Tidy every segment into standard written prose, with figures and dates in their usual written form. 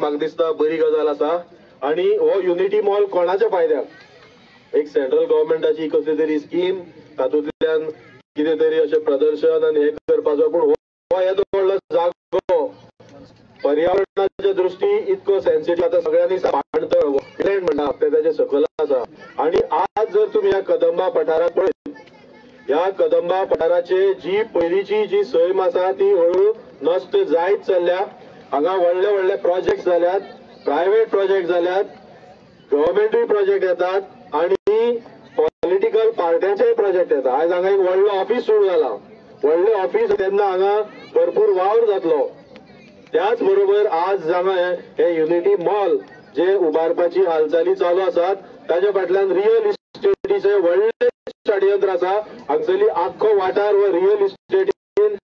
म्हाका दिसता बरी गजाल आसा. आनी हो युनिटी मॉल कोणाच्या फायद्याक? एक सेंट्रल गव्हर्मेंटाची कसली तरी स्कीम, तातूंतल्यान कितें तरी अशें प्रदर्शन आनी हें करपाचो, पूण हो येदो व्हडलो जागो पर्यावरणाच्या दृश्टी इतको सेन्सिटीव आतां सगळ्यांनी बांदतळ वेटलँड म्हणटा ते ताचे सकयल आसा. आनी आज जर तुमी ह्या कदंबा पठाराक पळयत, ह्या कदंबा पठाराचे जी पयलींची जी सैम आसा ती हळू नश्ट जायत चल्ल्या. हांगा व्हडले व्हडले प्रोजेक्ट जाल्यात, प्रायवेट प्रोजेक्ट जाल्यात, गव्हर्मेंटूय प्रोजेक्ट येतात आनी पॉलिटिकल पार्ट्यांचेय प्रोजेक्ट येतात. आयज हांगा एक व्हडलो ऑफीस सुरू जाला, व्हडलें ऑफीस, तेन्ना हांगा भरपूर वावर जातलो. त्याच बरोबर आज हांगा हे युनिटी मॉल जे उबारपाची हालचाली चालू आसात ताच्या फाटल्यान रियल इस्टेटीचे व्हडले षडयंत्र आसा. हांगसरली आख्खो वाठार हो रियल इस्टेटीन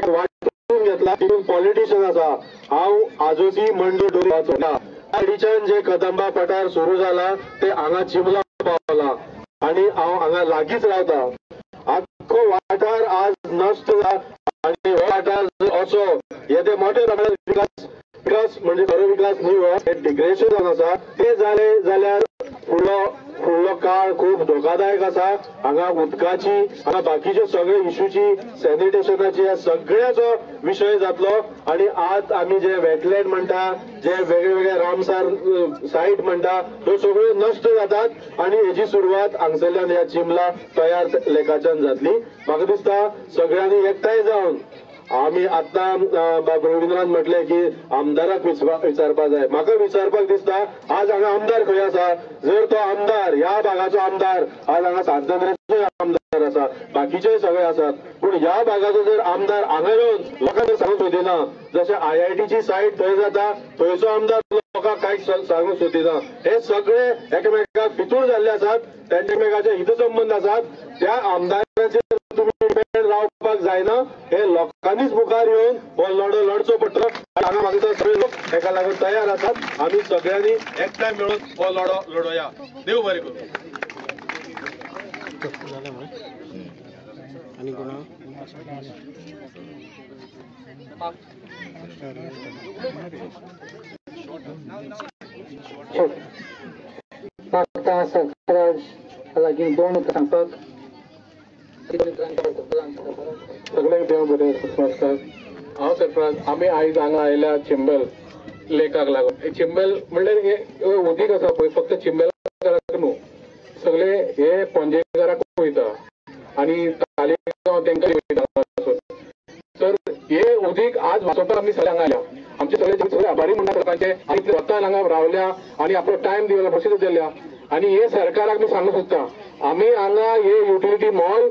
वांटून घेतला, तितून पॉलिटिशियन आसा. हांव आजोसी मंडळ सायडीच्यान जे कदंबा पठार सुरू जाला ते हांगा चिमला पावला आनी हांव हांगा लागींच रावता. आख्खो वाठार आज नश्ट जाला आनी हो वाठार असो येदे मोठ्या प्रमाणात विकास विकास म्हणजे खरो विकास न्ही, हो डिग्रेशन जावन आसा. ते जालें जाल्यार फुडलो फुडलो काळ खूब धोकादायक आसा. हांगा उदकाची, हांगा बाकीचे सगळे इश्यूची, सॅनिटेशनाची ह्या सगळ्याचो विशय जातलो. आनी आज आमी जे वेटलँड म्हणटा, जे वेगळे वेगळे रामसार सायट म्हणटा, त्यो सगळ्यो नश्ट जातात आनी हेजी सुरवात हांगसरल्यान ह्या चिमला तयार लेखाच्यान जातली. म्हाका दिसता सगळ्यांनी एकठांय जावन आमी आतां बाब रविंद्रान म्हटलें की आमदाराक विचारपाक जाय. म्हाका विचारपाक दिसता आज हांगा आमदार खंय आसा? जर तो आमदार ह्या भागाचो आमदार, आज हांगा सांतंद्रेचो आमदार आसा, बाकीचेय सगळे आसात, पूण ह्या भागाचो जर आमदार हांगा येवन लोकांक जर सांगूंक सोदिना, जशें IITची सायट थंय जाता थंयचो आमदार लोकांक कांय सांगूंक सोदिना. हे सगळे एकामेकाक फितूर जाल्ले आसात, तांचे एकमेकाचे हितसंबंद आसात. त्या आमदाराचेर तुमी डिपेंड रावपाक जायना, हे लोकांनीच मुखार येवन हो लढो लढचो पडटलो. हांगा म्हाका सगळे लोक एका लागून तयार आसात. आमी सगळ्यांनी एकठांय मेळून हो लढो लढोया. देव बरें करूं. मागता सरफराज लागीं दोन उतरां सांगपाक. सगळ्यांक देव बरें नमस्कार. हांव सरफराज. आमी आयज हांगा आयल्या चिंबल लेकाक लागून. चिंबल म्हणल्यार हे उदीक आसा पळय, फक्त चिंबलकाराक न्हू, सगळे हे पणजेकाराक वयता आनी तालिगांव तेंकां वयता. तर हे उदीक आज वाचोवपाक आमी सगळे हांगा आयल्या. आमचे सगळे सगळे आभारी म्हणटा लोकांचे, आनी स्वता हांगा रावल्या आनी आपलो टायम दिला, प्रसिद्ध दिल्या. आनी हे सरकाराक मी सांगूंक सोदता, आमी हांगा हे युटिलिटी मॉल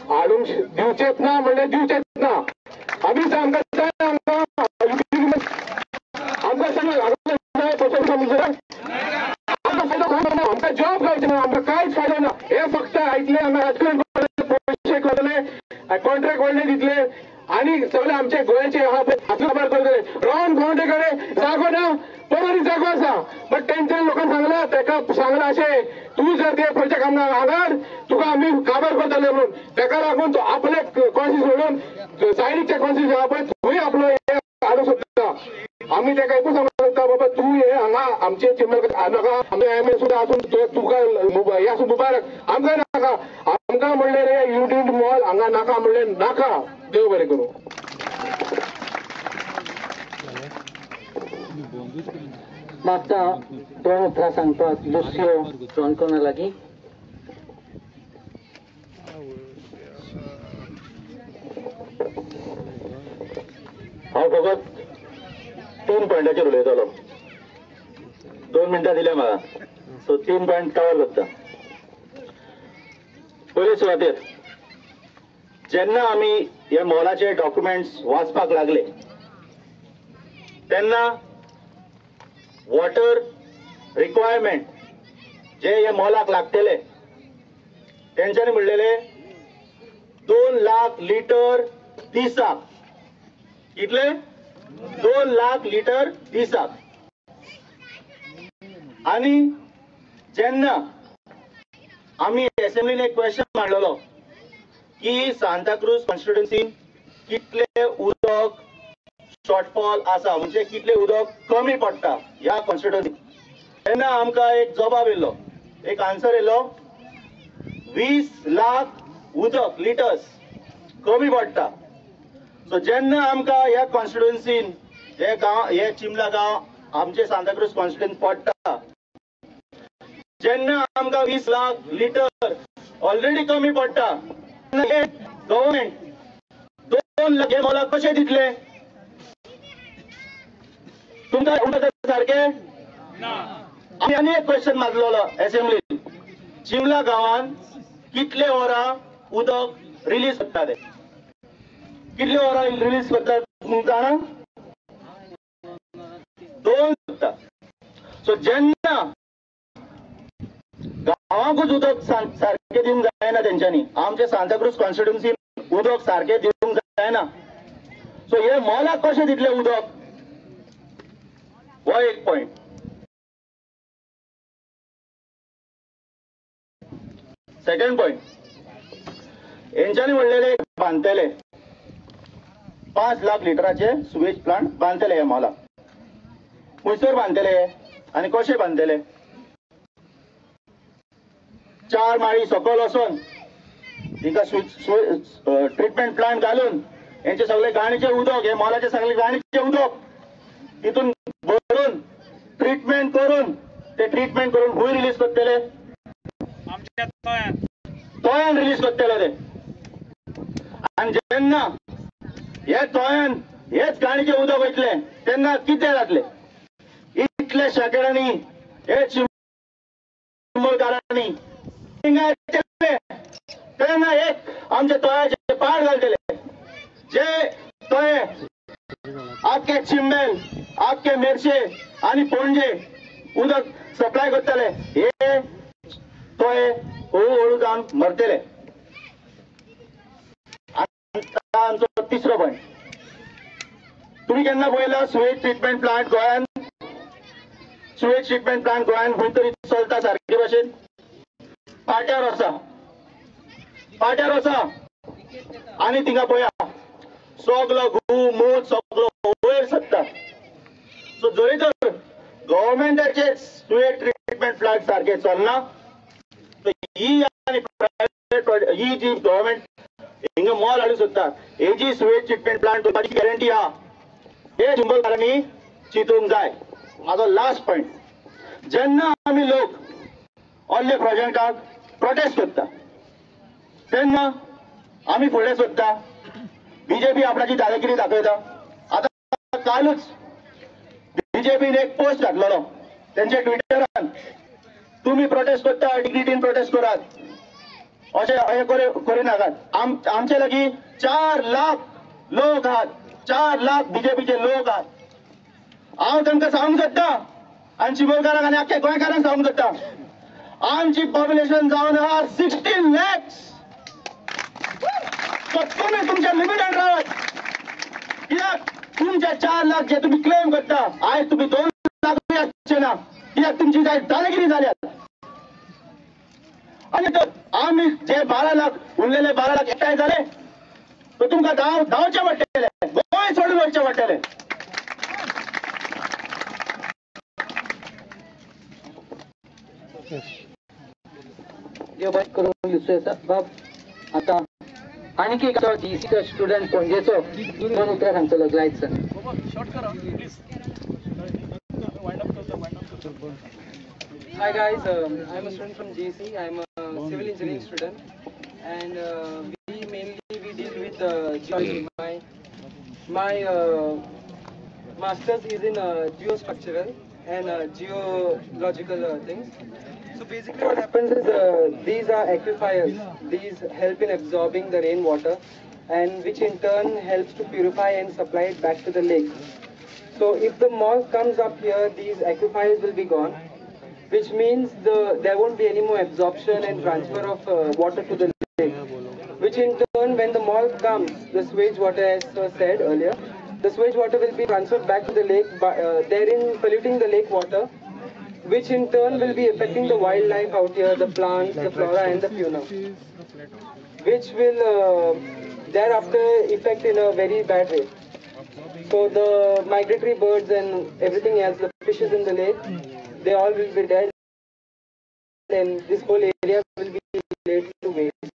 हाडूंक दिवचेच ना, म्हणल्यार दिवचेच ना. आमी आमकां जाय हांगा आमकां आमकां फायदो खंय ना, आमकां जॉब गावचे ना, आमकां कांयच फायदो ना. हे फक्त आयतले हांगा राजकारण करतले, पयशे करतले, कॉन्ट्रॅक्ट व्हडले दितले आनी सगळे आमचे गोंयचे आहा पळय काबार करतले. रावन भोंवटे कडेन जागो ना, बरोबर जागो आसा, बट तेंच्यान लोकांक सांगलां, तेका सांगलां अशें, तूं जर ते प्रोजेक्ट आमकां हांगार तुका आमी काबार करतले म्हणून. तेका लागून तो आपले कॉन्सिस सोडून सायडीचे कॉन्सिस आहा पळय थंय आपलो हे हाडूंक सोदता. आमी तेका एकूच सांगूंक सोदता, बाबा तूं हे हांगा आमचे चिंबल नाका, आमचे एम एल सुद्दां आसून तुका हे आसूं मुबारक, आमकां नाका. आमकां म्हणलें रे युनिटी मॉल हांगा नाका म्हणलें नाका. देव बरें करूं. मागता दोन उतरां सांगपाक लुसियो रोनकोना लागीं. हांव फकत 3 पॉयंटाचेर उलयतलो. 2 मिनटां दिल्या म्हाका, सो 3 पॉयंट कवर करता. पयले सुवातेर जेन्ना आमी हे मॉलाचे डॉक्युमेंट्स वाचपाक लागले तेन्ना वॉटर रिक्वायरमेंट जे हे मॉलाक लागतले तेंच्यांनी म्हणलेले 2 लाख लिटर दिसाक. कितले? 2 लाख लिटर दिसाक. आनी जेन्ना आमी असेंब्लीन एक क्वेश्चन मांडलेलो की सांताक्रूज कॉन्स्टिट्युएन्सीन कितले उदक शॉर्टफॉल आसा, म्हणजे कितले उदक कमी पडटा ह्या कॉन्स्टिट्युएन्सी. तेन्ना आमकां एक जबाब येयलो, एक आन्सर येयलो, 20 लाख उदक लिटर्स कमी पडटा. सो जेन्ना आमकां ह्या कॉन्स्टिट्युएन्सीन हे गांव, हे चिमला गांव आमचे सांताक्रूज कॉन्स्टिट्युएन्सी पडटा, जेन्ना आमकां 20 लाख लिटर ऑलरेडी कमी पडटा, गव्हर्मेंट 2 लाख हे मोलाक कशें दितले? तुमकां सारकें आमी आनी एक क्वेश्चन मारलेलो एसेंब्लीन, चिमला गांवान कितले वरां उदक रिलीज करता ते, कितले वरां रिलीज करता तुमकां जाणा? 2 करता. सो जेन्ना गांवांकूच उदक सारकें दिवंक जायना तेंच्यांनी, आमचे सांताक्रूज कॉन्स्टिट्युएन्सीन उदक सारकें दिवंक जायना, सो हे मोलाक कशें दितले उदक? हो एक पॉयंट. सेकंड पॉयंट, हेंच्यांनी म्हणलेले बांदतले 5 लाख लिटराचे सुवेज प्लांट बांदतले ह्या मॉलाक. खंयसर बांदतले आनी कशें बांदतले? 4 माळी सकयल वचून तिका ट्रिटमेंट प्लांट घालून हेंचे सगळे गाणीचे उदक, हे मॉलाचे सगळे गाणीचे उदक तितून भरून ट्रिटमेंट करून, ते ट्रिटमेंट करून खंय रिलीज करतले? तोयान रिलीज करतले ते. आनी जेन्ना हे तोयान हेच गाणीचे उदक वयतले तेन्ना कितें जातलें? इतले शेंकड्यांनी हे चिंबलकारांनी तेन्ना एक आमच्या तोयाचे पाड घालतले. जे तोये आख्खे चिंबेल, आख्खे मेरशे आनी पणजे उदक सप्लाय करतले, हे तोये हळू हळू जावन मरतले. आमचो तिसरो पॉयंट, तुम्ही केन्ना पळयला सुवेज ट्रिटमेंट प्लांट गोंयान? सुवेज ट्रिटमेंट प्लांट गोंयान खंय तरी चलता सारके भशेन? पाट्यार आसा, पाट्यार आसा आनी थिंगा पळया सगलो गू मूत सगलो वयर सरता. सो जरी तर गव्हर्मेंटाचे सुवेज ट्रिटमेंट प्लांट सारके चलना, ही आनी प्रायवेट ही जी गव्हर्मेंट हिंगा मॉल हाडूंक सोदता, ही जी सुवेज ट्रिटमेंट प्लांट करपाची गॅरंटी आहा, हे चिंबलकारांनी चिंतूंक जाय. म्हाजो लास्ट पॉयंट, जेन्ना आमी लोक ऑल्ले प्रोजेक्टाक प्रोटेस्ट करता तेन्ना आमी फुडें सोदता, बीजेपी आपणाची दादागिरी दाखयता. आतां कालूच बीजेपीन एक पोस्ट घातलेलो तेंच्या ट्विटरान, तुमी प्रोटेस्ट करता डिग्निटीन प्रोटेस्ट करात, अशें हें करिनाकात. आमचे लागीं 4 लाख लोक आहात, 4 लाख बीजेपीचे लोक आहात. हांव तांकां सांगूंक सोदता आनी चिंबलकारांक आनी आख्ख्या गोंयकारांक सांगूंक सोदता, आमची पॉप्युलेशन जावन आहा 16 लॅक्स. तुमी तुमच्या लिमिटान रावात, कित्याक तुमच्या 4 लाख जे तुमी क्लेम करता, आयज तुमी 2 लाख आसचे ना, कित्याक तुमची दादागिरी जाल्या. आनी तर आमी जे 12 लाख उरलेले 12 लाख एकठांय जाले तर तुमकां धांवचें पडटलें, गोंय सोडून वचचें पडटलें. देव बरें करूं बाब. आतां आणखी एक जीसीचो स्टुडंट पणजेचो दोन उतरां सांगतलो. Glide sir. Hi guys, I'm a student from GC. I'm a civil engineering student, and we mainly deal with geology. My master's is in geostructural and geological things. So basically what happens is these are aquifers. These help in absorbing the rainwater, and which in turn helps to purify and supply it back to the lake. So if the mall comes up here, these aquifers will be gone, which means there won't be any more absorption and transfer of water to the lake, which in turn, when the mall comes, the sewage water, as sir said earlier, the sewage water will be transferred back to the lake, by, therein polluting the lake water, which in turn will be affecting the wildlife out here, the plants, the flora and the fauna, which will thereafter affect in a very bad way. So the migratory birds and everything else, the fishes in the lake, they all will be dead, and this whole area will be laid to waste.